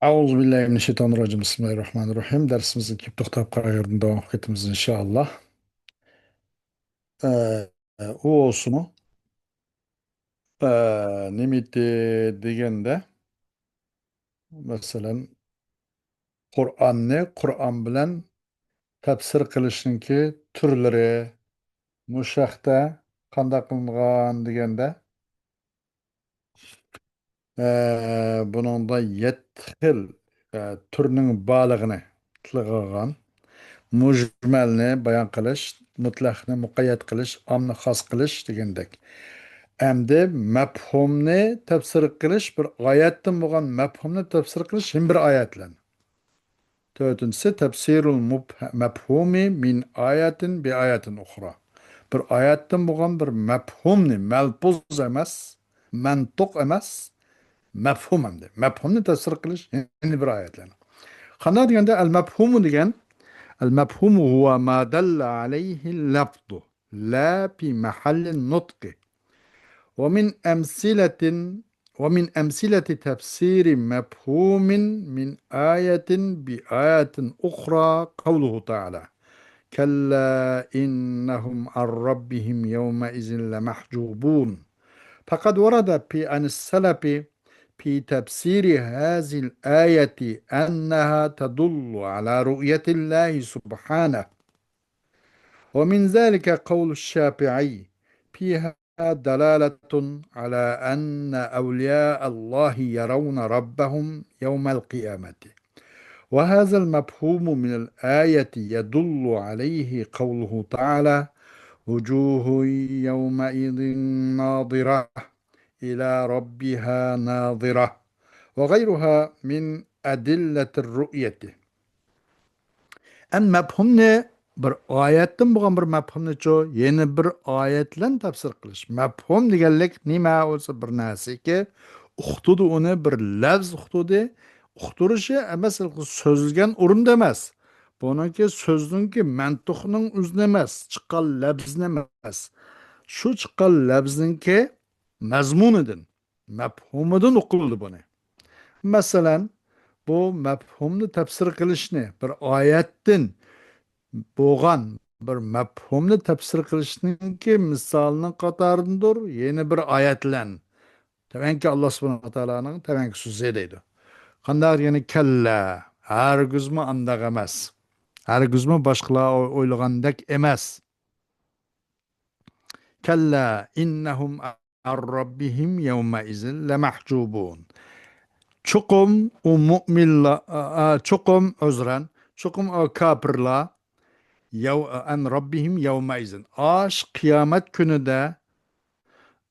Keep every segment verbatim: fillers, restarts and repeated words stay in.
أعوذ بالله من الشيطان الرجيم. بسم الله الرحمن الرحيم. دەرسىمىزنى كېلىپ توختاپ قالغان يېرىدىن داۋام قىلىپ كېتىمىز، ئىنشائاللا. ئە، ئۇ بولسىمۇ، ئە، نېمىتى دېگەندە، مەسىلەن، قۇرئاننى قۇرئان بىلەن تەپسىر قىلىشنىڭكى تۈرلىرى، مۇشۇ ھەقتە قانداق قىلىنغان دېگەندە، ئە، بۇنىڭدا يەتتە خىل، ئە، تۈرنىڭ بارلىقىنى تىلغا ئالغان. مۇجمەلنى بايان قىلىش، مۇتلەقنى مۇقەييەت قىلىش، ئامنى خاس قىلىش دېگەندەك. ئەمدى مەپھۇمنى تەپسىر قىلىش، بىر ئايەتتىن بولغان مەپھۇمنى تەپسىر قىلىش يەنە بىر ئايەت بىلەن. تۆتىنچىسى، تەپسىرۇل مۇپ-، مەپھۇمى مىن ئايەتىن بى ئايەتىن ئۇخرا. بىر ئايەتتىن بولغان بىر مەپھۇمنى، مەلپۇز ئەمەس، مەنتۇق ئەمەس، مەپھۇم ئەمدى. مەپھۇمنى تەپسىر قىلىش يەنە بىر ئايەتلەر. قانداق دېگەندە، ئەل مەپھۇمۇ دېگەن، ئەل مەپھۇمۇ ھۇۋە ما دەللە ئەلەيھىل لەفزۇ لا پى مەھەللىن نۇتقى. ومن أمثلة، ومن أمثلة تفسير مفهوم من آية بآية أخرى قوله تعالى: كلا إنهم عن ربهم يومئذ لمحجوبون. فقد ورد في عن السلف في تفسير هذه الآية أنها تدل على رؤية الله سبحانه. ومن ذلك قول الشافعي فيها دلالة على أن أولياء الله يرون ربهم يوم القيامة. وهذا المفهوم من الآية يدل عليه قوله تعالى: وجوه يومئذ ناضرة إلى ربها ناظرة، وغيرها من أدلة الرؤية. ئەمدى مەپھۇمنى، بىر ئايەتتىن بولغان بىر مەپھۇمنىچۇ، يەنە بىر ئايەت بىلەن تەپسىر قىلىش. مەپھۇم دېگەنلىك نېمە بولسا، بىر نەرسىكى، ئۇقتۇردى ئۇنى، بىر لەۋز ئۇقتۇردى. ئۇقتۇرۇشى ئەمەس، سۆزلىگەن ئورۇندا ئەمەس. بۇنىڭكى سۆزنىڭكى، مەنتۇقنىڭ ئۆزىنى ئەمەس، چىققان لەۋزنى ئەمەس. شۇ چىققان لەۋزنىڭكى مەزمۇنىدىن، مەپھۇمىدىن ئۇقۇلىدۇ بۇنى. مەسىلەن، بۇ مەپھۇمنى تەپسىر قىلىشنى، بىر ئايەتتىن بولغان بىر مەپھۇمنى تەپسىر قىلىشنىڭكى مىسالىنىڭ قاتارىدىندۇر يەنە بىر ئايەت بىلەن. تەۋەنكى ئاللا سۇبھانەھۇ ۋە تائالانىڭ تەۋەنكى سۆزى دەيدۇ. قانداق دېگەنى، كەللا، ھەرگىزمۇ ئانداق ئەمەس. ھەرگىزمۇ باشقىلار ئوي-، ئويلىغاندەك ئەمەس. كەللا ئىننەھۇم ئەن رەببىھىم يەۋمەئىزىن لەمەھجۇبۇن. چوقۇم ئۇ مۇئمىنلار، ئا، ئا، چوقۇم، ئۆزرەن، چوقۇم ئۇ كاپىرلار، يەۋ-، ئەن رەببىھىم يەۋمەئىزىن. ئاش قىيامەت كۈنىدە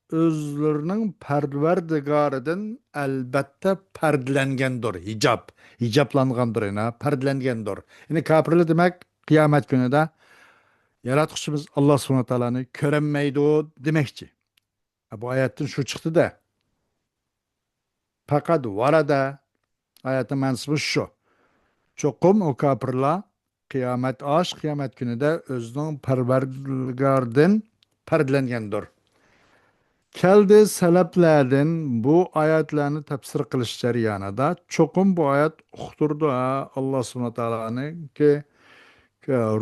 ئۆزلىرىنىڭ پەرۋەردىگارىدىن ئەلبەتتە پەردىلەنگەندۇر. ھىجاب، ھىجابلانغاندۇر، يەنە پەردىلەنگەندۇر. يەنى كاپىرلار دېمەك، قىيامەت كۈنىدە ياراتقۇچىمىز ئاللا سۇبھانەھۇ ۋە تائالانى كۆرەلمەيدۇ دېمەكچى. بۇ ئايەتتىن شۇ چىقتى-دە. پەقەت ۋارەدە، ئايەتنىڭ مەنىسى بۇ شۇ. چوقۇم ئۇ كاپىرلار قىيامەت، ئاش قىيامەت كۈنىدە ئۆزىنىڭ پەرۋەردىگارىدىن پەردىلەنگەندۇر. كەلدى سەلەپلەردىن بۇ ئايەتلەرنى تەپسىر قىلىش جەريانىدا چوقۇم بۇ ئايەت ئۇقتۇرىدۇ، ھە، ئاللا سۇبھانەھۇ ۋە تائالانىڭكى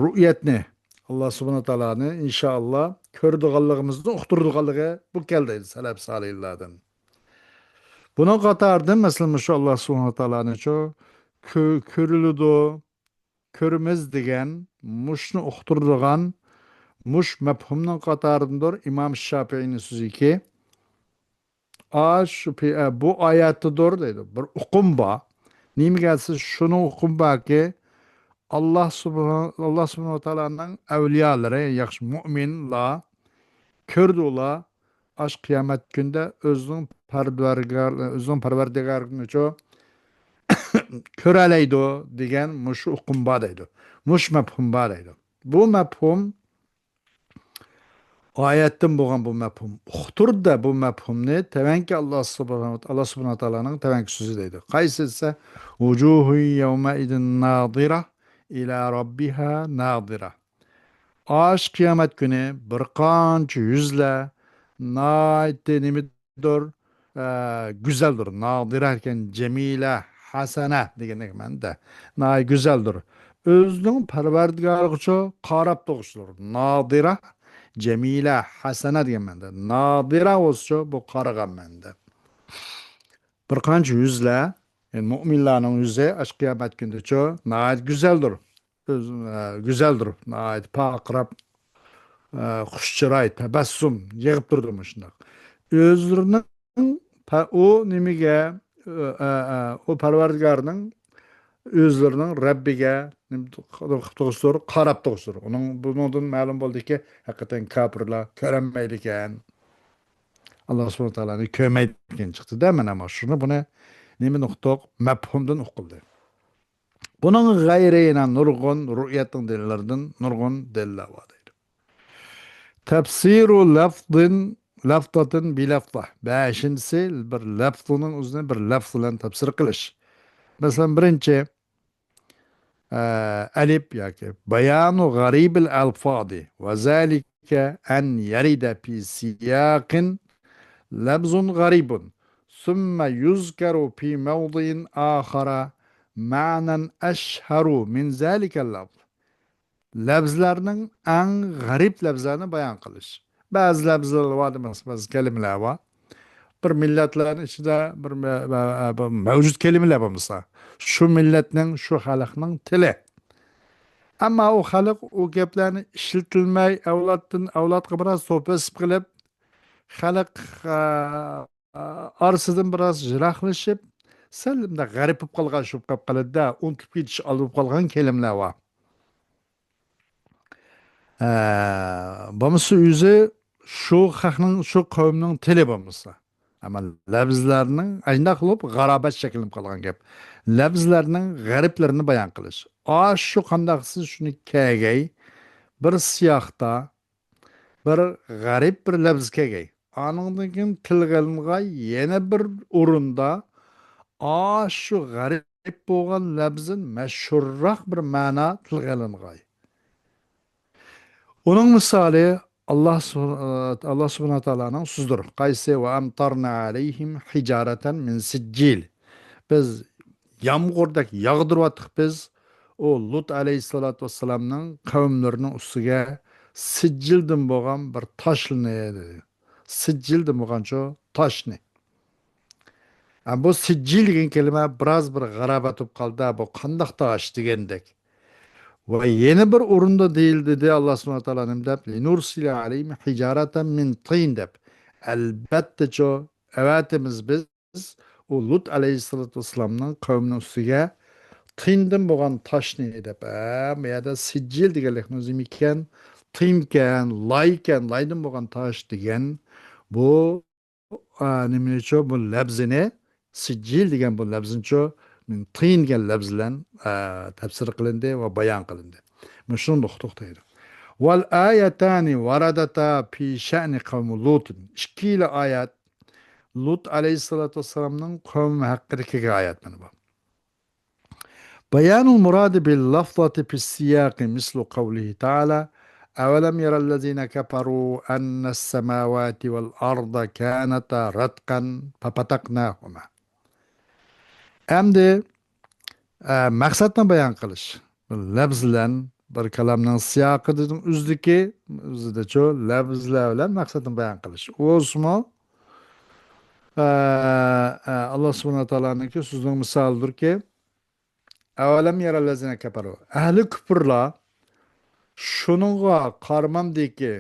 رۇئيەتنى، ئاللا سۇبھانەھۇ ۋە تائالانى ئىنشائاللا كۆرىدىغانلىقىمىزنى ئۇقتۇرىدىغانلىقى بۇ كەلدى سەلەپ سالىھلاردىن. بۇنىڭ قاتارىدىن، مەسىلەن، مۇشۇ ئاللا سۇبھانەھۇ ۋە تائالانىچۇ كۆ-، كۆرۈلىدۇ، كۆرىمىز دېگەن مۇشۇنى ئۇقتۇرىدىغان مۇش مەپھۇمنىڭ قاتارىدىندۇر ئىمام شاپىئىنىڭ سۆزىكى، ئا، شۇ پى-، ئە، بۇ ئايەتتىدۇر دەيدۇ. بىر ئۇقۇم بار. نېمىگە دېسە، شۇنىڭ ئۇقۇمى باركى، ئاللا سۇبھان-، ئاللا سۇبھانەھۇ ۋە تائالانىڭ ئەۋلىيالىرى، ياخشى مۇئمىنلار كۆردى ئۇلار، ئاش قىيامەت كۈنىدە ئۆزىنىڭ پەرۋەردىگار-، ئۆزىنىڭ پەرۋەردىگارىنىچۇ كۆرەلەيدۇ دېگەن مۇشۇ ئۇقۇم بار دەيدۇ. مۇشۇ مەپھۇم بار دەيدۇ. بۇ مەپھۇم ئايەتتىن بولغان بۇ مەپھۇم. ئۇقتۇردى بۇ مەپھۇمنى تەۋەنكى ئاللا سۇبھانەھۇ، ئاللا سۇبھانەھۇ ۋە تائالانىڭ تەۋەنكى سۆزى دەيدۇ. قايسى دېسە، ۋۇجۇھۇ يەۋمەئىزىن نادىرە ئىلە رەببىھا نادىرە. ئاش قىيامەت كۈنى بىر قانچە يۈزلەر ناھايىتى نېمىدۇر، ئە، گۈزەلدۇر. نادىرە ئىكەن، جەمىلە، ھەسەنە دېگەندەك مەنىدە. ناھايىتى گۈزەلدۇر. ئۆزىنىڭ پەرۋەردىگارىغىچۇ قاراپ تۇرغۇچىدۇر. نادىرە، جەمىلە، ھەسەنە دېگەن مەنىدە. نادىرە بولسىچۇ، بۇ قارىغان مەنىدە. بىر قانچە يۈزلەر، يەنى مۆمىنلەرنىڭ يۈزى ئاشۇ قىيامەت كۈنىدىچۇ ناھايىتى گۈزەلدۇر. ئۆز-، ئە، گۈزەلدۇر. ناھايىتى پارقىراپ، ئە، خۇش چىراي، تەبەسسۇم يېغىپ تۇرىدۇ مۇشۇنداق. ئۆزلىرىنىڭ پە-، ئۇ نېمىگە، ئە، ئە، ئە، ئۇ پەرۋەردىگارنىڭ ئۆزلىرىنىڭ رەببىگە نېمە قىلىپ تۇرغۇچىدۇر، قاراپ تۇرغۇچىدۇر. ئۇنىڭ، بۇنىڭدىن مەلۇم بولدىكى، ھەقىقەتەن كاپىرلار كۆرەلمەيدىكەن. ئاللا سۇبھانەھۇ ۋە تائالانى كۆرمەيدىكەن چىقتى-دە، مانا ما شۇنى، بۇنى نېمىنى ئۇقتۇق؟ مەپھۇمدىن ئۇقۇلدى. بۇنىڭ غەيرى يەنە نۇرغۇن رۇئيەتنىڭ دەلىللىرىدىن نۇرغۇن دەلىللەر بار دەيدۇ. تەپسىرۇ لەفزىن، لەفزاتىن بىلەفزا. بەشىنچىسى، بىر لەفزنىڭ ئۆزىنى بىر لەفز بىلەن تەپسىر قىلىش. مەسىلەن، بىرىنچى، ئە، ئەلىپ ياكى بايانۇ غەرىبىل ئەلفازى ۋە زالىكە ئەن يەرىدە فى سىياقىن لەفزۇن غەرىبۇن ثم يذكر في موضع آخر معنى أشهر من ذلك اللفظ. لەپزلەرنىڭ ئەڭ غەرىب لەپزلەرنى بايان قىلىش. بەزى لەپزلەر بار، دېمەس، بەزى كەلىمىلەر بار. بىر مىللەتلەرنىڭ ئىچىدە بىر مە-، مە-، بىر مەۋجۇت كەلىمىلەر بولمىسا، شۇ مىللەتنىڭ، شۇ خەلقنىڭ تىلى. ئەمما ئۇ خەلق ئۇ گەپلەرنى ئىشلىتىلمەي، ئەۋلادتىن ئەۋلادقا بىراز توپىسىپ قېلىپ، خەلق، ئە، ئارىسىدىن بىراز يىراقلىشىپ، سەل مۇنداق غەرىب بولۇپ قالغان، شۇ بولۇپ قالىدۇ-دە، ئۇنتۇلۇپ كېتىش ئالدى بولۇپ قالغان كەلىمىلەر بار. ئە، بولمىسا ئۆزى شۇ خەقنىڭ، شۇ قەۋمنىڭ تىلى بولمىسا. ئەمما لەپزلەرنىڭ ئاينداق قىلىپ غارابەت شەكىللىنىپ قالغان گەپ. لەپزلەرنىڭ غەرىبلىرىنى بايان قىلىش. ئاشۇ قانداق سىز شۇنى كەگەي، بىر سىياقتا بىر غەرىب بىر لەپز كەگەي. ئانىڭدىن كېيىن تىلغا ئېلىنغاي يەنە بىر ئورۇندا ئاشۇ غەرىب بولغان لەپزدىن مەشھۇرراق بىر مەنا تىلغا ئېلىنغاي. ئۇنىڭ مىسالى ئاللا سۇ-، ئاللا سۇبھانەھۇ تائالانىڭ سۆزىدۇر. قايسى؟ ۋە ئەمتارنا ئەلەيھىم ھىجارەتەن مىن سىججىل. بىز يامغۇردەك ياغدۇرۇۋاتتۇق بىز ئۇ لۇت ئەلەيھىسسالاتۇ ۋەسسالامنىڭ قەۋملىرىنىڭ ئۈستىگە سىججىلدىن بولغان بىر تاشنى، دېدى. سىججىلدىن بولغانچۇ تاشنى. ئە، بۇ سىججىل دېگەن كەلىمە بىراز بىر غاراۋات بولۇپ قالدى، بۇ قانداق تاش دېگەندەك. ۋە يەنە بىر ئورۇندا دېيىلدى، دېدى ئاللا سۇبھانەھۇ تائالا نېمە دەپ؟ لىنۇرسىلە ئەلەيھىم ھىجارەتەن مىن تىن دەپ. ئەلبەتتە چۇ، ئەۋەتىمىز بىز ئۇ لۇت ئەلەيھىسسالاتۇ ۋەسسالامنىڭ قەۋمىنىڭ ئۈستىگە تىندىن بولغان تاشنى دەپ. ئە، بۇ يەردە سىججىل دېگەنلىكنىڭ ئۆزى نېمىكەن؟ تىنكەن، لايكەن، لايدىن بولغان تاش دېگەن. بۇ، ئە، نېمىنىچۇ؟ بۇ لەپزىنى، سىججىل دېگەن بۇ لەپزىنىچۇ، تىن دېگەن لەپز بىلەن، ئە، تەپسىر قىلىندى ۋە بايان قىلىندى. مۇشۇنى نۇقتا توختايدۇ. ۋەل ئايەتانى ۋەرەدەتا فى شەئنى قەۋمۇ لۇتىن. ئىككىلا ئايەت لۇت ئەلەيھىسسالاتۇ ۋەسسالامنىڭ قەۋمى ھەققىدە كەلگەن ئايەت مانا بۇ. بيان المراد باللفظة في السياق مثل قوله تعالى: أولم ير الذين كفروا أن السماوات والأرض كانتا رتقا ففتقناهما. ئەمدى، ئە، مەقسەتنى بايان قىلىش. بىر لەپز بىلەن بىر كالامنىڭ سىياقىدىن ئۆزىدىكى، ئۆزىدىچۇ لەپزلەر بىلەن مەقسەتنى بايان قىلىش. ئۇ بولسىمۇ، ئە، ئە، ئاللا سۇبھانەھۇ ۋە تائالانىڭكى سۆزىنىڭ مىسالىدۇركى، ئەۋەلەم يەرەللەزىنە كەپەرۇ. ئەھلى كۇپۇرلار شۇنىڭغا قارىمامدىكى،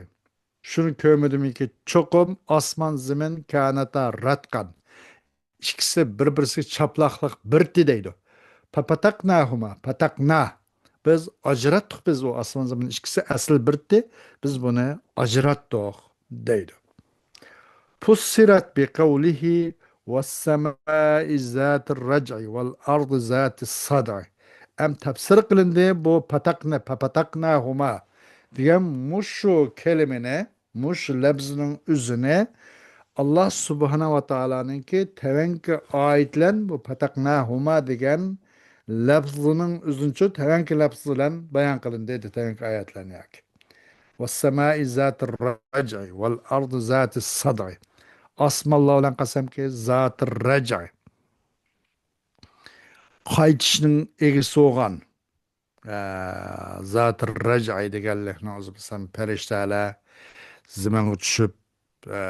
شۇنى كۆرمىدىمىكى، چوقۇم ئاسمان زېمىن كانەتا رەتقەن. ئىككىسى بىر-بىرسىگە چاپلاقلىق بىرتى دەيدۇ. پەپەتەقناھۇما، پەتەقنا. بىز ئاجراتتۇق بىز ئۇ ئاسمان زېمىن ئىككىسى ئەسلى بىرتى، بىز بۇنى ئاجراتتۇق دەيدۇ. فۇسسىرەت بىقەۋلىھى ۋەسسەمائى زاتىر رەجئى ۋەل ئەردى زاتىس سەدئى. ئەم تەپسىر قىلىندى بۇ پەتەقنە، پەپەتەقناھۇما دېگەن مۇشۇ كەلىمىنى، مۇشۇ لەپزىنىڭ ئۆزىنى ئاللا سۇبھانەھۇ ۋە تائالانىڭكى تەۋەنكى ئايەت بىلەن بۇ پەتەقناھۇما دېگەن لەپزىنىڭ ئۆزىنىچۇ تەۋەنكى لەپز بىلەن بايان قىلىندى دېدى، تەۋەنكى ئايەتلەرنى ياكى. ۋەسسەمائى زاتىر رەجئى ۋەل ئەردى زاتىس سەدئى. ئاسمانلار بىلەن قەسەمكى، زاتىر رەجئى. قايتىشنىڭ ئىگىسى بولغان، ئە، زاتىر رەجئى دېگەنلىكنىڭ ئۆزى بولسا پەرىشتەلەر زېمىنغا چۈشۈپ، ئە،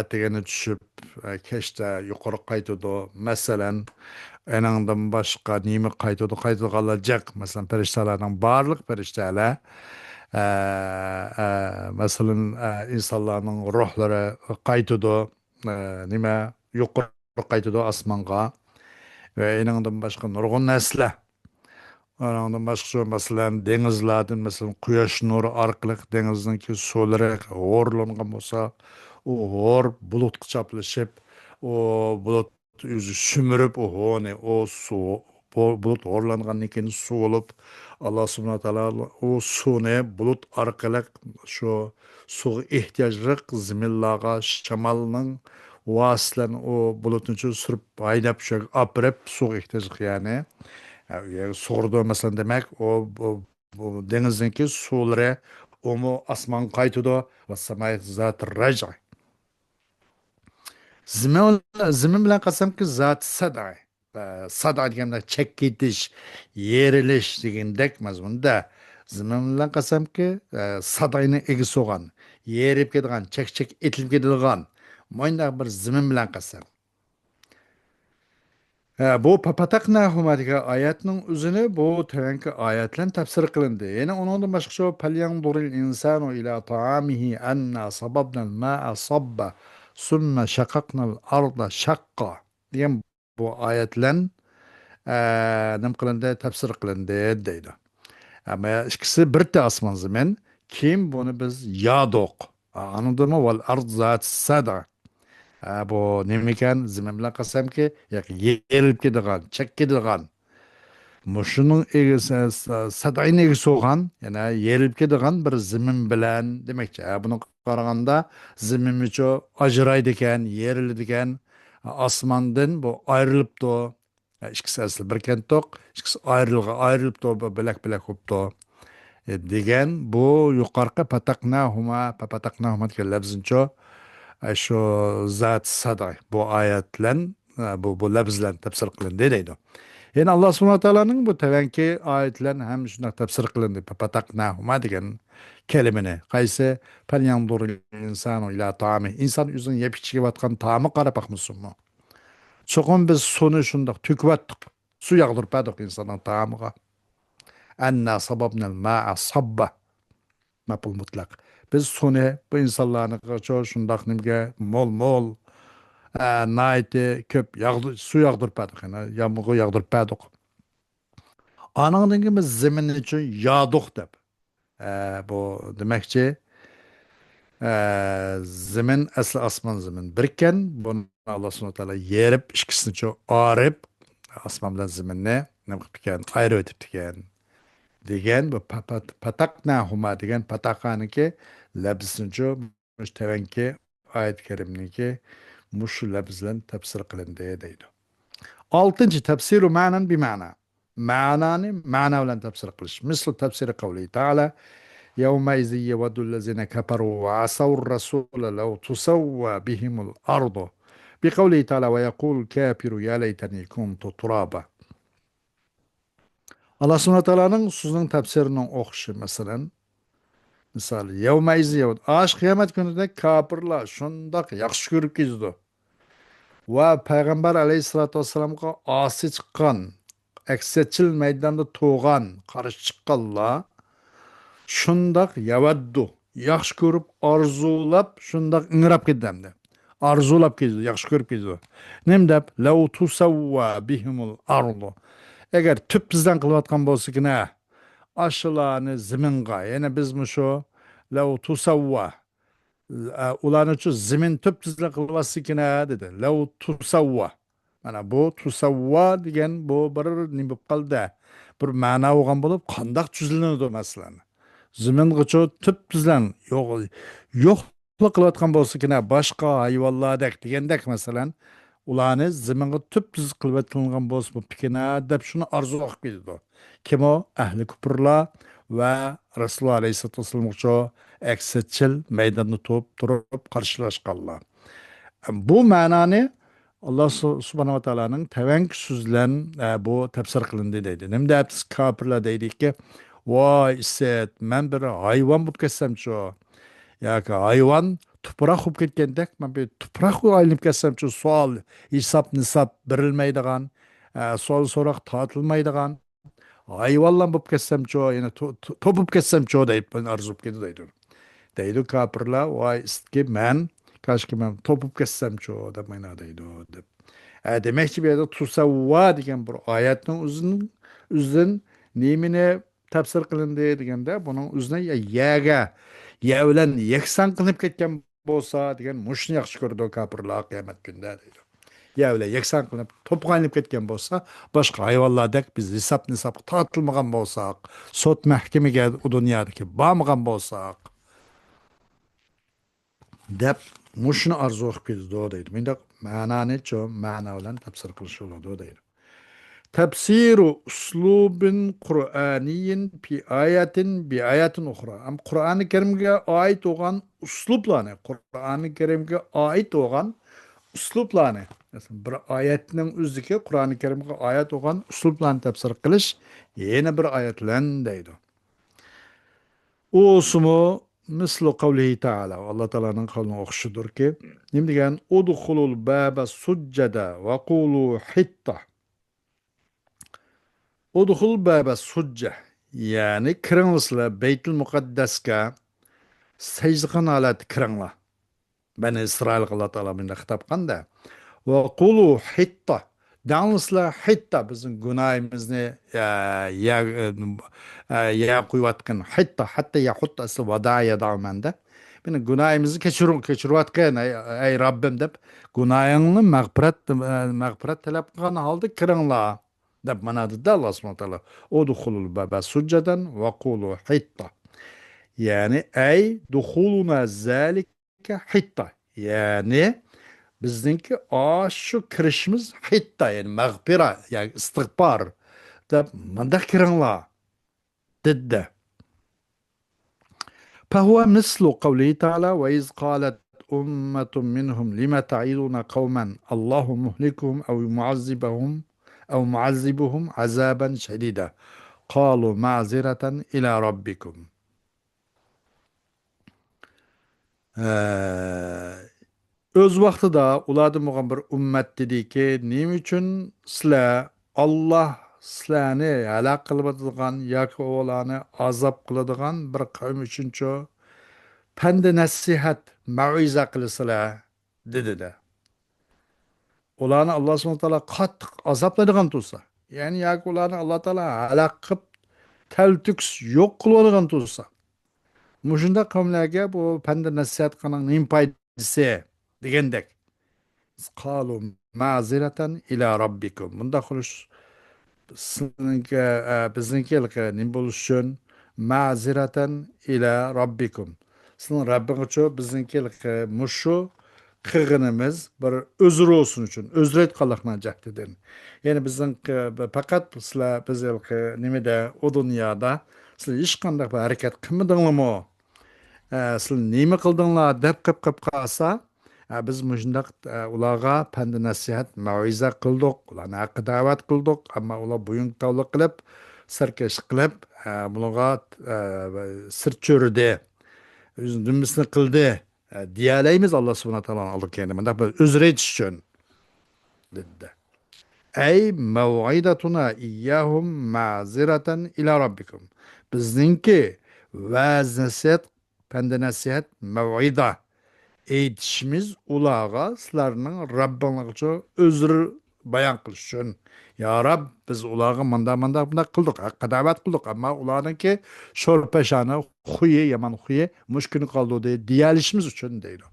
ئەتىگەننى چۈشۈپ، ئە، كەچتە يۇقىرى قايتىدۇ. مەسىلەن، ئېنىڭدىن باشقا نېمە قايتىدۇ؟ قايتىدىغانلار جىق. مەسىلەن، پەرىشتەلەرنىڭ بارلىق پەرىشتەلەر، ئە، ئە، مەسىلەن، ئە، ئىنسانلارنىڭ روھلىرى قايتىدۇ. ئە، نېمە، يۇقىرى قايتىدۇ ئاسمانغا. ۋە ئېنىڭدىن باشقا نۇرغۇن نەرسىلەر. ئانىڭدىن باشقىچە، مەسىلەن، دېڭىزلاردىن، مەسىلەن، قۇياش نۇرى ئارقىلىق دېڭىزنىڭكى سۇلىرى ھورلانغان بولسا، ئۇ ھور بۇلۇتقا چاپلىشىپ، ئۇ بۇلۇت ئۆزى سۈمۈرۈپ، ئۇ ھونى، ئۇ سۇ، بۇ بۇلۇت ھورلانغاندىن كېيىن سۇ بولۇپ، ئاللا سۇبھانەھۇ ۋە تائالا ئۇ سۇنى بۇلۇت ئارقىلىق شۇ سۇغا ئېھتىياجلىق زېمىنلارغا شامالنىڭ ۋاسىتىلەن ئۇ بۇلۇتنى سۈرۈپ ھەيدەپ شۇ يەرگە ئاپىرىپ، سۇغا ئېھتىياجلىق يەرنى، ئە، ئۇ يەرگە سۇغۇرىدۇ، مەسىلەن، دېمەك، ئۇ، بۇ، بۇ دېڭىزنىڭكى سۇلىرى، ئۇمۇ ئاسمانغا قايتىدۇ. ۋەسسامائى زاتىر رەجئ. زېمىن، زېمىن بىلەن قەسەمكى، زات سەدئ. ئە، سەدئ دېگەندە چەككە يېتىش، يېرىلىش دېگەندەك مەزمۇندا. زېمىن بىلەن قەسەمكى، ئە، سەدئنىڭ ئىگىسى بولغان، يېرىلىپ كېتىدىغان، چەك-چەك ئېتىلىپ كېتىدىغان، مۇنداق بىر زېمىن بىلەن قەسەم. ھە، بۇ پەپەتەقناھۇما دېگەن ئايەتنىڭ ئۆزىنى بۇ تۆۋەنكى ئايەت بىلەن تەپسىر قىلىندى. يەنە ئۇنىڭدىن باشقىچە، فەليەنزۇرىل ئىنسانۇ ئىلا تائامىھى ئەننا سەبەبنەل مائە سەببا سۈممە شەقەقنەل ئەرزە شەققا دېگەن بۇ ئايەت بىلەن، ئە، نېمە قىلىندى؟ تەپسىر قىلىندى دەيدۇ. ئەمما ئىككىسى بىرتە ئاسمان زېمىن، كېيىن بۇنى بىز يادۇق. ئانىڭدىنمۇ ۋەل ئەرز زات سەدئ. ئە، بۇ نېمىكەن؟ زېمىن بىلەن قەسەمكى، ياكى يېرىلىپ كېتىدىغان، چەك كېتىدىغان. مۇشۇنىڭ ئىگىسى، سەدئنىڭ ئىگىسى بولغان، يەنى يېرىلىپ كېتىدىغان بىر زېمىن بىلەن دېمەكچى. ھە، بۇنىڭغا قارىغاندا زېمىنمۇچۇ ئاجرايدىكەن، يېرىلىدىكەن. ئاسماندىن بۇ ئايرىلىپتۇ. ئىككىسى ئەسلى بىركەنتۇق، ئىككىسى ئايرىلغا-، ئايرىلىپتۇ، بۆلەك-بۆلەك بوپتۇ. ئە، دېگەن بۇ يۇقارقى پەتەقناھۇما، پەپەتەقناھۇما دېگەن لەپزىنچۇ، ئە، شۇ زات سەدئ بۇ ئايەت بىلەن، ئە، بۇ، بۇ لەپز بىلەن تەپسىر قىلىندى دەيدۇ. يەنە ئاللا سۇبھانەھۇ ۋە تائالانىڭ بۇ تۆۋەنكى ئايەت بىلەن ھەم شۇنداق تەپسىر قىلىندى. پەپەتەقناھۇما دېگەن كەلىمىنى. قايسى؟ فەليەنزۇرىل ئىنسانۇ ئىلا تائامىھ. ئىنسان ئۆزىنىڭ يەپ ئىچىۋاتقان تائامىغا قاراپ باقمىسۇنمۇ؟ چوقۇم بىز سۇنى شۇنداق تۆكۈۋەتتۇق. سۇ ياغدۇرۇپ بەردۇق ئىنساننىڭ تائامىغا. ئەننا سەبەبنەل مائە سەببا. مەپئۇل مۇتلەق. بىز سۇنى بۇ ئىنسانلارنىڭغا شۇنداق نېمىگە مول-مول، ئە، ناھايىتى كۆپ ياغدۇ-، سۇ ياغدۇرۇپ بەردۇق، يەنى يامغۇر ياغدۇرۇپ بەردۇق. ئانىڭدىن كېيىن بىز زېمىننى يادۇق دەپ. ئە، بۇ دېمەكچى، ئە، زېمىن، ئەسلى ئاسمان زېمىن بىركەن، بۇنى ئاللا سۇبھانەھۇ ۋە تائالا يېرىپ، ئىككىسىنى ئايرىپ، ئاسمان بىلەن زېمىننى نېمە قىپتىكەن؟ ئايرىۋېتىپتىكەن. دېگەن بۇ پەپەت-، پەتەقناھۇما دېگەن پەتەقانىڭكى لەپزىنچۇ مۇشۇ تۆۋەنكى ئايەت كەرىمنىڭكى مۇشۇ لەپز بىلەن تەپسىر قىلىندى دەيدۇ. ئالتىنچى، تەپسىرۇ مەنەن بىمەنە. مەنانى مەنە بىلەن تەپسىر قىلىش. مىسلۇ تەپسىرى قەۋلىھى تائالا، يەۋمەئىزىن يەۋەددۇللەزىنە كەفەرۇ ۋە ئەسەۋۇر رەسۇلە لەۋ تۇسەۋۋە بىھىمۇل ئەرزۇ. بىقەۋلىھى تائالا، ۋە يەقۇلۇل كافىرۇ يا لەيتەنى كۇنتۇ تۇرابا. ئاللا سۇبھانەھۇ ۋە تائالانىڭ سۆزىنىڭ تەپسىرىنىڭ ئوخشىشى، مەسىلەن، مىسال، يەۋمەئىزى يەۋ-، ئاشۇ قىيامەت كۈنىدە كاپىرلار شۇنداق ياخشى كۆرۈپ كېتىدۇ. ۋە پەيغەمبەر ئەلەيھىسسالاتۇ ۋەسسالامغا ئاسىي چىققان، ئەكسىچىل مەيداندا تۇرغان، قارشى چىققانلار شۇنداق يەۋەددۇ، ياخشى كۆرۈپ، ئارزۇلاپ، شۇنداق ئىڭراپ كېتىدۇ ئەمدى. ئارزۇلاپ كېتىدۇ، ياخشى كۆرۈپ كېتىدۇ. نېمە دەپ؟ لەۋ تۇسەۋۋا بىھىمۇل ئەرزۇ. ئەگەر تۈپ تۈزلەڭ قىلىۋاتقان بولسىكىنە، ئاشۇلارنى زېمىنغا، يەنى بىز مۇشۇ لەۋ تۇسەۋۋا، ئە، ئۇلارنىچۇ زېمىن تۈپ تۈزلەڭ قىلىۋاتسىكىنە، دېدى. لەۋ تۇسەۋۋا. مانا بۇ تۇسەۋۋا دېگەن بۇ بىر نېمە بولۇپ قالدى؟ بىر مەنا بولغان بولۇپ، قانداق تۈزلىنىدۇ مەسىلەن؟ زېمىنغىچۇ تۈپ تۈزلەڭ يوق، يوقلا قىلىۋاتقان بولسىكىنە، باشقا ھايۋانلاردەك دېگەندەك مەسىلەن، ئۇلارنى زېمىنغا تۈپ تۈز قىلىۋېتىلغان بولسا بوپتىكىنە دەپ شۇنى ئارزۇ قىلىپ كېتىدۇ. كىم ئۇ؟ ئەھلى كۇپۇرلار ۋە رەسۇلۇللا ئەلەيھىسسالاتۇ ۋەسسالامغىچۇ ئەكسىچىل مەيداندا تۇرۇپ، تۇرۇپ قارشىلاشقانلار. بۇ مەنانى ئاللا سۇ-، سۇبھانەھۇ ۋە تائالانىڭ تەۋەڭكى سۆزى بىلەن، ئە، بۇ تەپسىر قىلىندى دەيدۇ. نېمە دەپ كاپىرلار دەيدىكى، ۋاي ئىسىت، مەن بىر ھايۋان بولۇپ كەتسەمچۇ؟ ياكى ھايۋان تۇپراق بولۇپ كەتكەندەك، مەن بىر تۇپراققا ئايلىنىپ كەتسەمچۇ؟ سوئال، ھېساب نىساب بېرىلمەيدىغان، ئە، سوئال سوراق تارتىلمايدىغان، ھايۋانلار بولۇپ كەتسەمچۇ، يەنە تو-، تو-، توپ بولۇپ كەتسەمچۇ دەيدۇ، ئارزۇ قىلىپ كېتىدۇ دەيدۇ. دەيدۇ كاپىرلار، ۋاي ئىسىتكى مەن، كاشكى مەن توپ بولۇپ كەتسەمچۇ دەپ مانا دەيدۇ دەپ. ئە، دېمەكچى، بۇ يەردە تۇسەۋۋا دېگەن بىر ئايەتنىڭ ئۆزىنىڭ، ئۆزىدىن نېمىنى تەپسىر قىلىندى دېگەندە، بۇنىڭ ئۆزىنى يە-، يەرگە، يەر بىلەن يەكسان قىلىنىپ كەتكەن بولسا دېگەن، مۇشۇنى ياخشى كۆرىدۇ كاپىرلار قىيامەت كۈنىدە دەيدۇ. يەر بىلەن يەكسان قىلىنىپ، توپقا ئايلىنىپ كەتكەن بولسا، باشقا ھايۋانلاردەك بىز ھېساب نىسابقا تارتىلمىغان بولساق، سوت مەھكىمىگە ئۇ دۇنيادىكى بارمىغان بولساق، دەپ مۇشۇنى ئارزۇ قىلىپ كېتىدۇ دەيدۇ. مۇنداق مەنانى شۇ مەنا بىلەن تەپسىر قىلىش بولىدۇ دەيدۇ. تەپسىرۇ ئۇسلۇبىن قۇرئانىيىن پى ئايەتىن بى ئايەتىن ئۇخرا. ھەم قۇرئانى كەرىمگە ئائىت بولغان ئۇسلۇبلارنى، قۇرئانى كەرىمگە ئائىت بولغان ئۇسلۇبلارنى، مەسىلەن، بىر ئايەتنىڭ ئۆزىدىكى قۇرئانى كەرىمگە ئائىت بولغان ئۇسلۇبلارنى تەپسىر قىلىش يەنە بىر ئايەت بىلەن دەيدۇ. ئۇسۇمۇ مىسلۇ قەۋلىھى تەئالا. ئاللا تائالانىڭ قەۋلىنىڭ ئوخشىشىدۇركى، نېمە دېگەن؟ ئۇدخۇلۇل بابا سۇججەدە ۋە قۇلۇ ھىتتە. ئۇدخۇل بابا سۇججە. يەنى كىرىڭلار سىلەر بەيتۇل مۇقەددەسكە سەجدە قىلغان ھالەتتە كىرىڭلار. بەنى ئىسرائىلغا ئاللا تائالا مۇنداق خىتاب قىلغاندا. ۋە قۇلۇ ھىتتە. دەڭلار سىلەر ھىتتە، بىزنىڭ گۇناھىمىزنى، ئە، يەر، ئە، يەر قويۇۋاتقىن. ھىتتە، ھەتتە يەھۇتتە ئەسلى ۋادا يەدەمەندە. مېنىڭ گۇناھىمىزنى كەچۈر-، كەچۈرۈۋاتقىن، ئەي، ئەي رەببىم دەپ، گۇناھىڭنى مەغپىرەت، ئە، مەغپىرەت تەلەپ قىلغان ھالدا كىرىڭلار دەپ مانا دېدى ئاللا سۇبھانەھۇ ۋە تائالا. ئۇدخۇلۇل بابا سۇججەدەن ۋە قۇلۇ ھىتتە. يەنى، ئەي دۇخۇلۇنا زالىكە ھىتتە. يەنى، بىزنىڭكى ئاشۇ كىرىشىمىز ھىتتە، يەنى مەغپىرە، يەنى ئىستىغپار دەپ مۇنداق كىرىڭلار دېدى. فهو مثل قوله تعالى: وإذ قالت أمة منهم لم تعظون قوما الله مهلكهم أو معذبهم أو معذبهم عذابا شديدا قالوا معذرة إلى ربكم. ئە، ئۆز ۋاقتىدا ئۇلاردىن بولغان بىر ئۈممەت دېدىكى، نېمە ئۈچۈن سىلەر، ئاللا سىلەرنى ھالاك قىلىۋاتىدىغان ياكى ئۇلارنى ئازاب قىلىدىغان بىر قەۋم ئۈچۈنچۇ پەندە نەسىھەت، مەۋئىزە قىلىسىلەر؟ دېدى-دە. ئۇلارنى ئاللا سۇبھانەھۇ ۋە تائالا قاتتىق ئازابلايدىغان تۇرسا، يەنى ياكى ئۇلارنى ئاللا تائالا ھالاك قىلىپ، تەلتۆكۈس يوق قىلىۋالىدىغان تۇرسا، مۇشۇنداق قەۋملەرگە بۇ پەندە نەسىھەت قىلغاننىڭ نېمە پايدىسى دېگەندەك. قالۇ مەزىرەتەن ئىلە رەببىكۇم. بۇنداق قىلىش سىزنىڭكى، ئە، بىزنىڭكى ھېلىقى نېمە بولۇش ئۈچۈن؟ مەزىرەتەن ئىلە رەببىكۇم. سىزنىڭ رەببىڭىزچۇ بىزنىڭكى ھېلىقى مۇشۇ قىلغىنىمىز بىر ئۆزرە بولسۇن ئۈچۈن، ئۆزرە ئېيتقانلىقنىڭ جەھىتىدىن. يەنى بىزنىڭ، ئە، پەقەت سىلەر بىز ھېلىقى نېمىدە، ئۇ دۇنيادا سىلەر ھېچقانداق بىر ھەرىكەت قىلمىدىڭلارمۇ؟ ئە، سىلەر نېمە قىلدىڭلار دەپ قېلىپ قېلىپ قالسا، ئە، بىز مۇشۇنداق، ئە، ئۇلارغا پەندە نەسىھەت، مەۋئىزە قىلدۇق، ئۇلارنى ھەققە دەۋەت قىلدۇق، ئەمما ئۇلار بويۇن تاۋلىق قىلىپ، سەركەشلىك قىلىپ، ئە، بۇنىڭغا، ئە، سىرت چۆرىدى، ئۆزىنىڭ دۈمبىسىنى قىلدى، ئە، دېيەلەيمىز ئاللا سۇبھانەھۇ ۋە تائالانىڭ ئالدىغا كەلگەندە، مۇنداق بىر ئۆزرە ئېيتىش ئۈچۈن دېدى. ئەي مەۋئىزەتۇنا ئىيياھۇم مەزىرەتەن ئىلە رەببىكۇم. بىزنىڭكى ۋەز نەسىھەت، پەندە نەسىھەت، مەۋئىزە ئېيتىشىمىز ئۇلارغا سىلەرنىڭ رەببىڭلارغىچۇ ئۆزرە بايان قىلىش ئۈچۈن. يا رەب، بىز ئۇلارغا مۇنداق، مۇنداق، مۇنداق قىلدۇق، ھەققە دەۋەت قىلدۇق، ئەمما ئۇلارنىڭكى شور پەشانە خۇيى، يامان خۇيى مۇشۇ كۈنى قالدۇردى دېيەلىشىمىز ئۈچۈن دەيدۇ.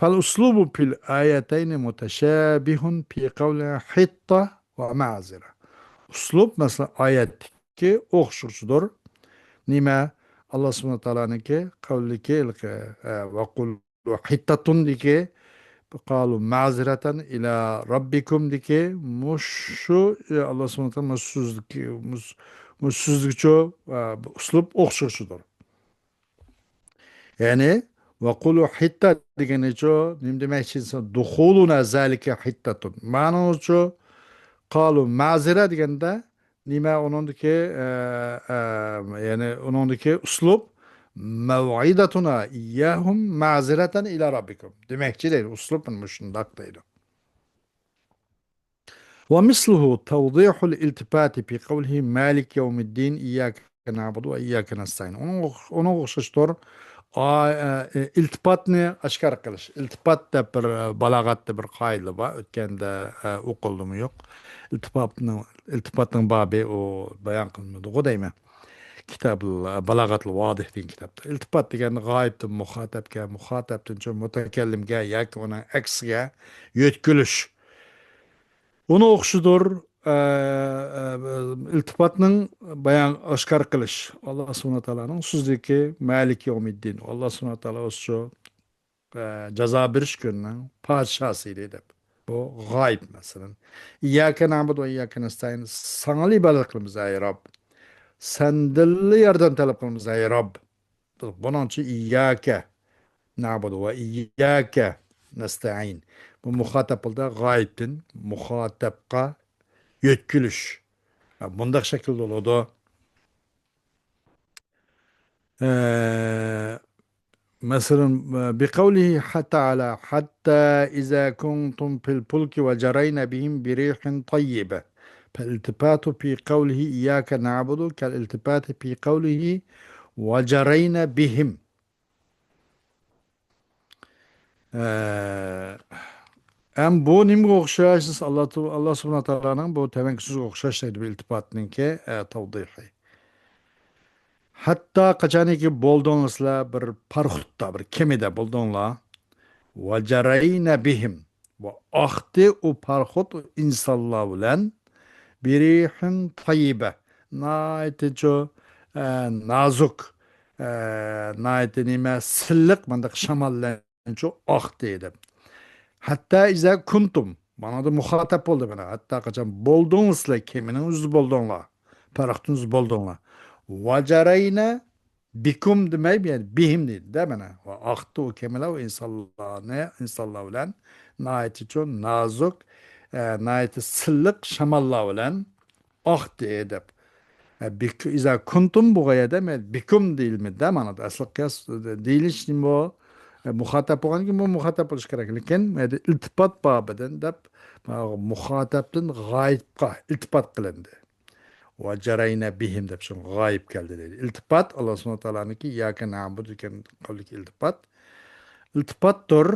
فالأسلوب في الآيتين متشابه في قوله حطة ومعذرة. ئۇسلۇب، مەسىلەن، ئايەتتىكى ئوخشىغۇچىدۇر. نېمە؟ ئاللا سۇبھانەھۇ ۋە تائالانىڭكى قەۋلىكى، ھېلىقى، ئە، ۋەقۇلۇ ھىتتەتۇندىكى، قالۇ مەزىرەتەن ئىلە رەببىكۇمدىكى مۇشۇ، ئە، ئاللا سۇبھانەھۇ ۋە تائالا مۇشۇ سۆزدىكى، مۇشۇ، مۇشۇ سۆزدىكىچۇ، ئە، ئۇسلۇب ئوخشىغۇچىدۇر. يەنى، ۋە قۇلۇ ھىتتە دېگىنىچۇ، نېمە دېمەكچى؟ دۇخۇلۇنا زالىكە ھىتتەتۇن. مەنىسىچۇ، قالۇ مەزىرە دېگەندە، نېمە ئۇنىڭدىكى، ئە، ئە، يەنى ئۇنىڭدىكى ئۇسلۇب، مەۋئىدەتۇنا ئىيياھۇم مەزىرەتەن ئىلا رەببىكۇم. دېمەكچى دەيدۇ، ئۇسلۇب مانا مۇشۇنداق دەيدۇ. ۋە مىسلۇھۇ تەۋدىھۇل ئىلتىپاتى فى قەۋلىھى مالىكى يەۋمىددىن ئىيياكە نەئبۇدۇ ۋە ئىيياكە نەستەئىن. ئۇنىڭ ئوخ-، ئۇنىڭغا ئوخشاشتۇر. ئا-، ئە، ئىلتىپاتنى ئاشكارا قىلىش. ئىلتىپات دەپ بىر، ئە، بالاغەتتە بىر قائىدە بار. ئۆتكەندە، ئە، ئوقۇلدىمۇ يوق. ئىلتىپاتنىڭ، ئىلتىپاتنىڭ بابى ئۇ بايان قىلىنمىدىغۇ دەيمەن. كىتاب بالاغەتۇل ۋادىھ دېگەن كىتابتا. ئىلتىپات دېگەن غايىبتىن مۇخاتەپكە، مۇخاتەپتىن شۇ مۇتەكەللىمگە ياكى ئۇنىڭ ئەكسىگە يۆتكىلىش. ئۇنى ئوخشىدۇر، ئە، ئە، ئىلتىپاتنىڭ بايان ئاشكارا قىلىش. ئاللا سۇبھانەھۇ ۋە تائالانىڭ سۆزىدىكى مالىكى يەۋمىددىن. ئاللا سۇبھانەھۇ ۋە تائالا ئۆزىچۇ، ئە، جازا بېرىش كۈنىنىڭ پادىشاسى ئىدى دەپ. بۇ غايىب مەسىلەن. ئىيياكە نەئبۇدۇ ۋە ئىيياكە نەستەئىن. ساڭىلا ئىبادەت قىلىمىز، ئەي رەب. سەندىنلا ياردەم تەلەپ قىلىمىز، ئەي رەب. بۇنىڭ ئۈچۈن ئىيياكە نەئبۇدۇ ۋە ئىيياكە نەستەئىن. بۇ مۇخاتەپ بولدى، غايىبتىن مۇخاتەپقە يۆتكىلىش. ھە، بۇنداق شەكىلدە بولىدۇ. ئە، مەسىلەن، بىقەۋلىھى تائالا، حتى إذا كنتم في الفلك وجرين بهم بريح طيبة. فالالتفات في قوله إياك نعبد كالالتفات في قوله وجرين بهم. ئە، ئەم بۇ نېمىگە ئوخشاش؟ ئاللا، ئاللا سۇبھانەھۇ ۋە تائالانىڭ بۇ تەۋەڭكى سۆزىگە ئوخشاش دەيدۇ، بۇ ئىلتىپاتنىڭكى، ئە، تەۋدىھى. ھەتتا قاچانكى بولدۇڭلار سىلەر بىر پاراخوتتا، بىر كېمىدە بولدۇڭلار. ۋە جەرەينە بىھىم. ۋە ئاقتى ئۇ پاراخوت ئۇ ئىنسانلار بىلەن. بىرىھىن تەييىبە. ناھايىتى چۇ، ئە، نازۇك، ئە، ناھايىتى نېمە، سىللىق مۇنداق شامال بىلەن چۇ ئاقتى دەپ. ھەتتا ئىزا كۇنتۇم. مانا دا مۇخاتەپ بولدى مانا. ھەتتا قاچان بولدۇڭلار سىلەر، كېمىنىڭ ئۆزىدە بولدۇڭلار. پاراخوتنىڭ ئۆزىدە بولدۇڭلار. ۋە جەرەينە بىكۇم دېمەي، يەنى بىھىم دېدى دە مانا. ۋە ئاقتى ئۇ كېمىلەر ئۇ ئىنسانلارنى، ئىنسانلار بىلەن ناھايىتى چوڭ، نازۇك، ئە، ناھايىتى سىللىق شاماللار بىلەن ئاقتى دەپ. ئە، بىك-، ئىزا كۇنتۇم بولغان يەردە مەن بىكۇم دېيىلمىدى دە مانا. ئەسلى قىياس دېيىلىش نېمە بۇ؟ ئە، مۇخاتەپ بولغاندىن كېيىن بۇ مۇخاتەپ بولۇشى كېرەك. لېكىن مەندە ئىلتىپات بابىدىن دەپ، مۇخاتەپتىن غايىبقا ئىلتىپات قىلىندى. ۋە جەرەينە بىھىم دەپ شۇ غايىب كەلدى دەيدۇ. ئىلتىپات، ئاللا سۇبھانەھۇ ۋە تائالانىڭكى ئىيياكە نەئبۇدۇ دېگەن قەۋلىدىكى ئىلتىپات. ئىلتىپاتتۇر.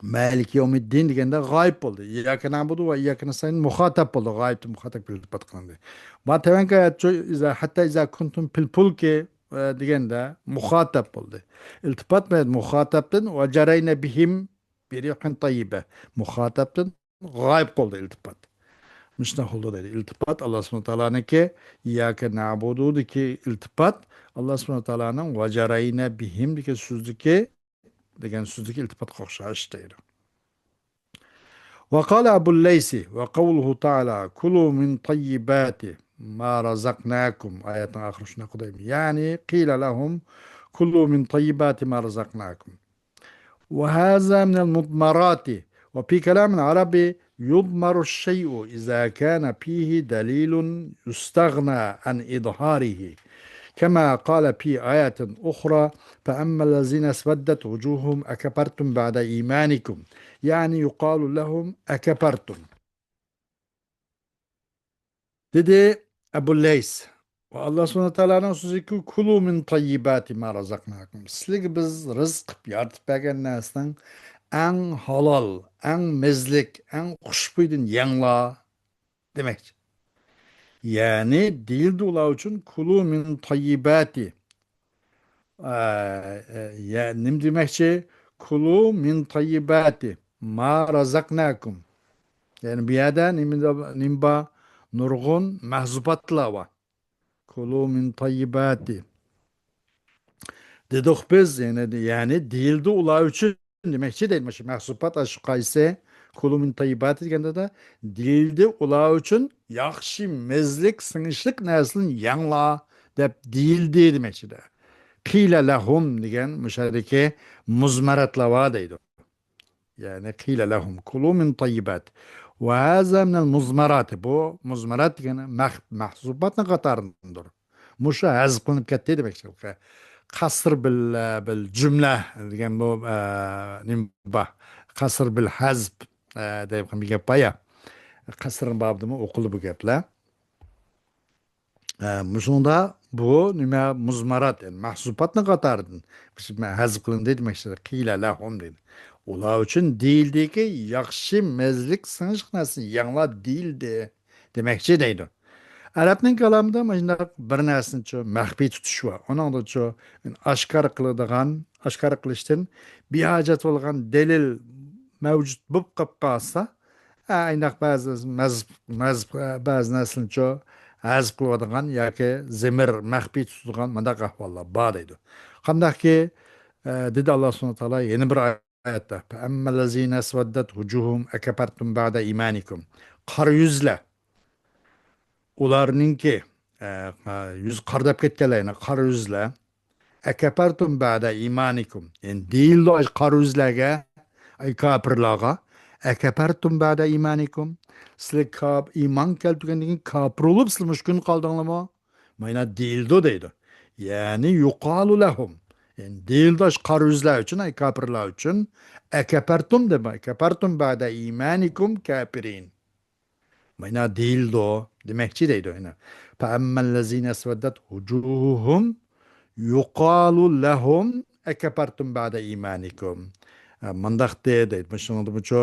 مالىكى يەۋمىددىن دېگەندە غايىب بولدى. ئىيياكە نەئبۇدۇ ۋە ئىيياكە نەستەئىن مۇخاتەپ بولدى. غايىبتىن مۇخاتەپكە ئىلتىپات قىلىندى. ما تەۋەنكە ئەتچۇ ئىزا، ھەتتا ئىزا كۇنتۇم پىل پۇلكى، ئە، دېگەندە مۇخاتەپ بولدى. ئىلتىپات بىلەن مۇخاتەپتىن ۋە جەرەينە بىھىم بىرىھىن تەييىبە. مۇخاتەپتىن غايىب بولدى ئىلتىپات. مۇشۇنداق بولدى دەيدۇ. ئىلتىپات ئاللا سۇبھانەھۇ ۋە تائالانىڭكى، ئىيياكە نەئبۇدۇدىكى ئىلتىپات، ئاللا سۇبھانەھۇ ۋە تائالانىڭ ۋە جەرەينە بىھىم دېگەن سۆزدىكى، دېگەن سۆزدىكى ئىلتىپاتقا ئوخشاش دەيدۇ. ۋە قالە ئەبۇل لەيسى ۋە قەۋلۇھۇ تائالا، كۇلۇ مىن تەييىباتى ما رەزەقناكۇم. ئايەتنىڭ ئاخىرى شۇنداق دەيدۇ. يەنى قىلە لەھۇم، كۇلۇ مىن تەييىباتى ما رەزەقناكۇم. وهذا من المضمرات. وفي كلام العرب يضمر الشيء إذا كان فيه دليل يستغنى عن إظهاره. كما قال في آية أخرى: فأما الذين اسودت وجوههم أكفرتم بعد إيمانكم. يعني يقال لهم أكفرتم. دېدى ئەبۇ لەيس. ۋە ئاللا سۇبھانەھۇ ۋە تائالانىڭ سۆزىكى، كۇلۇ مىن تەييىباتى ما رەزەقناكۇم. سىلەرگە بىز رىزىق قىلىپ يارىتىپ بەرگەن نەرسىنىڭ ئەڭ ھالال، ئەڭ مەززىلىك، ئەڭ خۇشبۇيدىن يەڭلار دېمەكچى. يەنى دېيىلدى ئۇلار ئۈچۈن، كۇلۇ مىن تەييىباتى. ئە، ئە، يە-، نېمە دېمەكچى؟ كۇلۇ مىن تەييىباتى ما رەزەقناكۇم. يەنى بۇ يەردە نېمە، نېمە بار؟ نۇرغۇن مەھزۇپاتلار بار. كۇلۇ مىن تەييىباتى. دېدۇق بىز، يەنى، يەنى دېيىلدى ئۇلار ئۈچۈن دېمەكچى دەيدۇ. مۇشۇ مەھزۇپات، ئاشۇ قايسى؟ كۇلۇ مىن تەييىباتى دېگەندە دېيىلدى ئۇلار ئۈچۈن ياخشى، مەززىلىك، سىڭىشلىق نەرسىلەرنى يەڭلار دەپ دېيىلدى دېمەكچىدە. قيل لهم دېگەن مۇشۇ يەردىكى مۇزمەراتلار بار دەيدۇ. يەنى قيل لهم كلوا من طيبات. وهذا من المضمرات. بۇ مۇزمەرات دېگەن مەخ-، مەھزۇپاتنىڭ قاتارىدىندۇر. مۇشۇ ھەزىپ قىلىنىپ كەتتى دېمەكچى. قەسر بىل، بىل جۈملە دېگەن بۇ، ئە، نېمە بار؟ قەسر بىل ھەزپ، ئە، دەيدىغان بىر گەپ بار يا. قەسرنىڭ بابىدىمۇ ئوقۇلدى بۇ گەپلەر. ئە، مۇشۇنىڭدا بۇ نېمە، مۇزمەرات، يەنى مەھزۇپاتنىڭ قاتارىدىن ھەزىپ قىلىندى دېمەكچى. قىيلە لەھۇم دېدى. ئۇلار ئۈچۈن دېيىلدىكى ياخشى مەززىلىك سىڭىشلىق نەرسىنى يەڭلار دېيىلدى دېمەكچى دەيدۇ. ئەرەبنىڭ كالامىدا مۇشۇنداق بىر نەرسىنىچۇ مەخپىي تۇتۇش بار. ئۇنىڭدىچۇ ئاشكارا قىلىدىغان، ئاشكارا قىلىشتىن بىھاجەت بولغان دەلىل مەۋجۇت بولۇپ قاپ قالسا، ئە، ئاينداق بەزى مەز-، مەز-، بەزى نەرسىنىچۇ ھەزىپ قىلىۋاتىدىغان ياكى زىمىر مەخپىي تۇتىدىغان مۇنداق ئەھۋاللار بار دەيدۇ. قانداقكى، ئە، دېدى ئاللا سۇبھانەھۇ ۋە تائالا يەنە بىر ئايەتتە، فَأَمَّا الَّذِينَ اسْوَدَّتْ وُجُوهُهُمْ أَكَفَرْتُمْ بَعْدَ إِيمَانِكُمْ. قارا يۈزلەر. ئۇلارنىڭكى، ئە، يۈز قارىداپ كەتكەنلەر، يەنى قارا يۈزلەر. أَكَفَرْتُمْ بَعْدَ إِيمَانِكُمْ. يەنى دېيىلدى ئاشۇ قارا يۈزلەرگە، ئەي كاپىرلارغا، أَكَفَرْتُمْ بَعْدَ إِيمَانِكُمْ. سىلەر كاپ-، ئىمان كەلتۈرگەندىن كېيىن كاپىر بولۇپ سىلەر مۇشۇ كۈننى قالدىڭلارمۇ؟ مانا دېيىلدى دەيدۇ. يەنى يُقَالُ لَهُمْ. يەنى دېيىلدى ئاشۇ قارا يۈزلەر ئۈچۈن، ئەي كاپىرلار ئۈچۈن. أَكَفَرْتُمْ دەپ، أَكَفَرْتُمْ بَعْدَ إِيمَانِكُمْ كَافِرِينَ. مانا دېيىلدى، دېمەكچى دەيدۇ يەنە. فَأَمَّا الَّذِينَ اسْوَدَّتْ وُجُوهُهُمْ يُقَالُ لَهُمْ أَكَفَرْتُمْ بَعْدَ إِيمَانِكُمْ. ئە، مۇنداق دە-، دەيدۇ. مۇشۇنىڭدىمۇچۇ،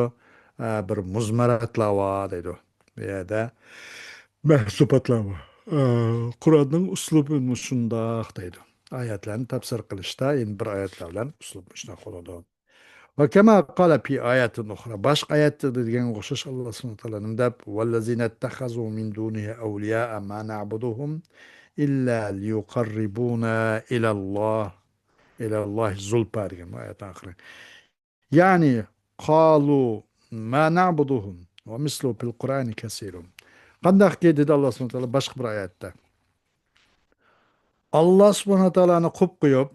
ئە، بىر مۇزمەراتلار بار دەيدۇ. بۇ يەردە مەھسۇپاتلار بار. ئە، قۇرئاننىڭ ئۇسلۇبى مۇشۇنداق دەيدۇ. ئايەتلەرنى تەپسىر قىلىشتا يەنە بىر ئايەتلەر بىلەن ئۇسلۇب مۇشۇنداق بولىدۇ. وَكَمَا قَالَ فِي آيَاتٍ أُخْرَى. باشقا ئايەتتە دېگەنگە ئوخشاش ئاللا سۇبھانەھۇ ۋە تائالا نېمە دەپ، وَالَّذِينَ اتَّخَذُوا مِن دُونِهِ أَوْلِيَاءَ مَا نَعْبُدُهُمْ إِلَّا لِيُقَرِّبُونَا إِلَى اللَّهِ، إِلَى اللَّهِ زُلْفَىٰ دېگەن بۇ ئايەتنىڭ ئاخىرى. يەنى قالوا ما نعبدهم ومثله في القرآن كثير. قانداقكى دېدى ئاللا سۇبھانەھۇ ۋە تائالا باشقا بىر ئايەتتە. ئاللا سۇبھانەھۇ ۋە تائالانى قويۇپ قويۇپ،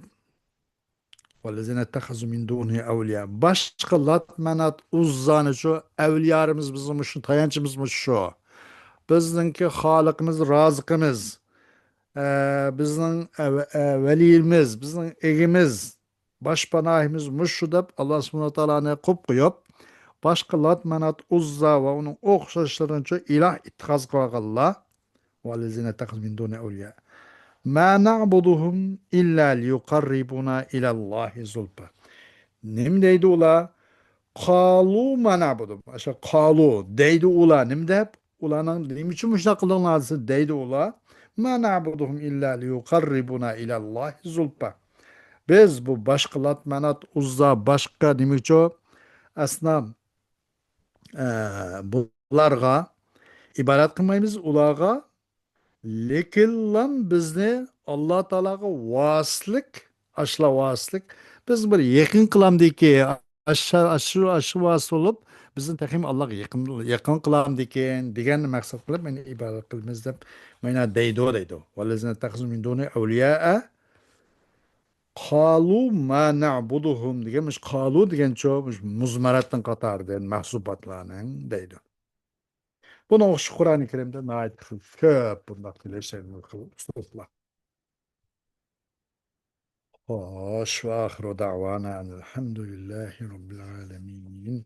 وَالَّذِينَ اتَّخَذُوا مِن دُونِهِ أَوْلِيَاءَ. باشقا لات، مەنات، ئۇززانىچۇ، ئەۋلىيالىرىمىز بىزنىڭ مۇشۇ، تايانچىمىز مۇشۇ. بىزنىڭكى خالىقىمىز، رازىقىمىز، ئە، بىزنىڭ، ئە، ئە، ۋەلىيىمىز، بىزنىڭ ئىگىمىز، باشپاناھىمىز مۇشۇ دەپ ئاللا سۇبھانەھۇ ۋە تائالانى قويۇپ قويۇپ، باشقا لات، مەنات، ئۇززا ۋە ئۇنىڭ ئوخشاشلىرىنىچۇ ئىلاھ ئىتتىخاز قىلغانلار. وَالَّذِينَ اتَّخَذُوا مِن دُونِهِ أَوْلِيَاءَ مَا نَعْبُدُهُمْ إِلَّا لِيُقَرِّبُونَا إِلَى اللَّهِ زُلْفَىٰ. نېمە دەيدۇ ئۇلار؟ قالوا ما نعبدهم. ئاشۇ قالۇ دەيدۇ ئۇلار. نېمە دەپ؟ ئۇلارنىڭ نېمە ئۈچۈن مۇشۇنداق قىلدىڭلار دېسە، دەيدۇ ئۇلار، ما نعبدهم إلا ليقربونا إلى الله زلفى. بىز بۇ باشقا لات، مانات، ئۇززا، باشقا نېمە ئۈچۈن؟ ئەسنام، ئە، بۇلارغا ئىبادەت قىلمايمىز، ئۇلارغا، لېكىنلا بىزنى ئاللا تائالاغا ۋاسىتىلىك، ئاشۇلار ۋاسىتىلىك بىز بىر يېقىن قىلامدىكى، ئاشۇ، ئاشۇ، ئاشۇ ۋاسىتە بولۇپ بىزنى تېخىمۇ ئاللاغا يېقىن، يېقىن قىلامدىكىن دېگەننى مەقسەت قىلىپ، مەن ئىبادەت قىلىمىز دەپ مانا دەيدۇ، دەيدۇ. والذين اتخذوا من دونه أولياء قالوا ما نعبدهم دېگەن، مۇشۇ قالۇ دېگەنچۇ، مۇشۇ مۇزمەراتنىڭ قاتارىدىن، مەھسۇباتلارنىڭ دەيدۇ. بۇنىڭغا ئوخشاش قۇرئانى كەرىمدە ناھايىتى خىل كۆپ بۇنداق كېلىشەرلىك خىل ئۇسلۇبلار. خوش، وآخر دعوانا أن الحمد لله رب العالمين.